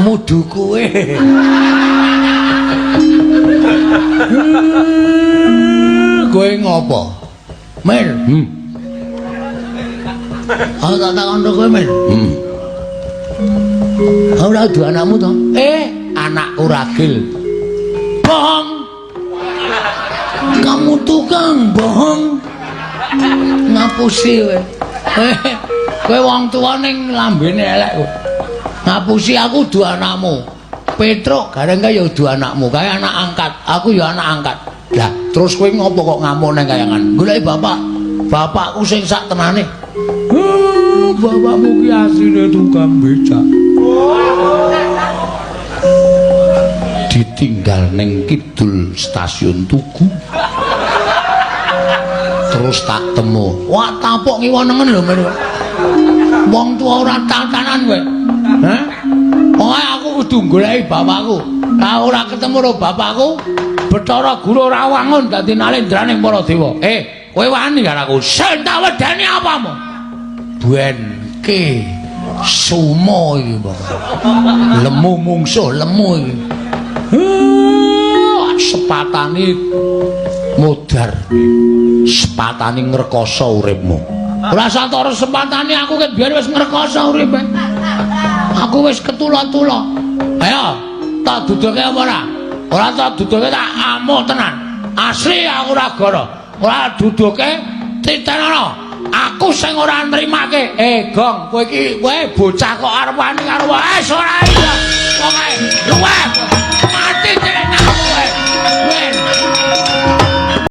Anakmu du kowe. Kowe ngopo? Mir. Aku tak takon kowe, Mir. Ora du anakmu to? Anakku ragil. Bohong. Kamu tukang bohong. Ngapusi kowe. Kowe wong tuwa ning lambene elek kowe. Ngapusi aku du anakmu. Petruk gareng kae ya du anakmu, kae anak angkat. Aku ya anak angkat. Lah, terus kowe ngopo kok ngamuk nang kayangan? Goleki bapak. Bapakku sing sak tenane. Bapakmu ki asline tukang becak. Ditinggal ning kidul stasiun Tugu. Terus tak temu. Wah, tapuk ngiwa nengen lho, Mir. Wong tuwa ora tatanan kowe. Hah? Pokoke aku kudu goleki bapakku. Lah ora ketemu karo bapakku, Bathara Guru ora wangun dadi nalendraning para dewa. Kowe wani karo aku. Sing tak wedeni apamu? Benke sumo iki pokoke. Lemu mungsuh lemu iki. Sepatane modar. Sepatane ngrekoso uripmu. Ora santara sepatane aku ket biyen wis ngrekoso uripe. Aku wis ketula-tula. Ayo, tak duduke apa ora? Ora tak duduke tak amuk tenan. Asli aku ora goro. Ora duduke titenono. Aku sing ora nrimake. Gong, kowe iki kowe bocah kok arep wani karo wis ora iya. Pokoke luweh.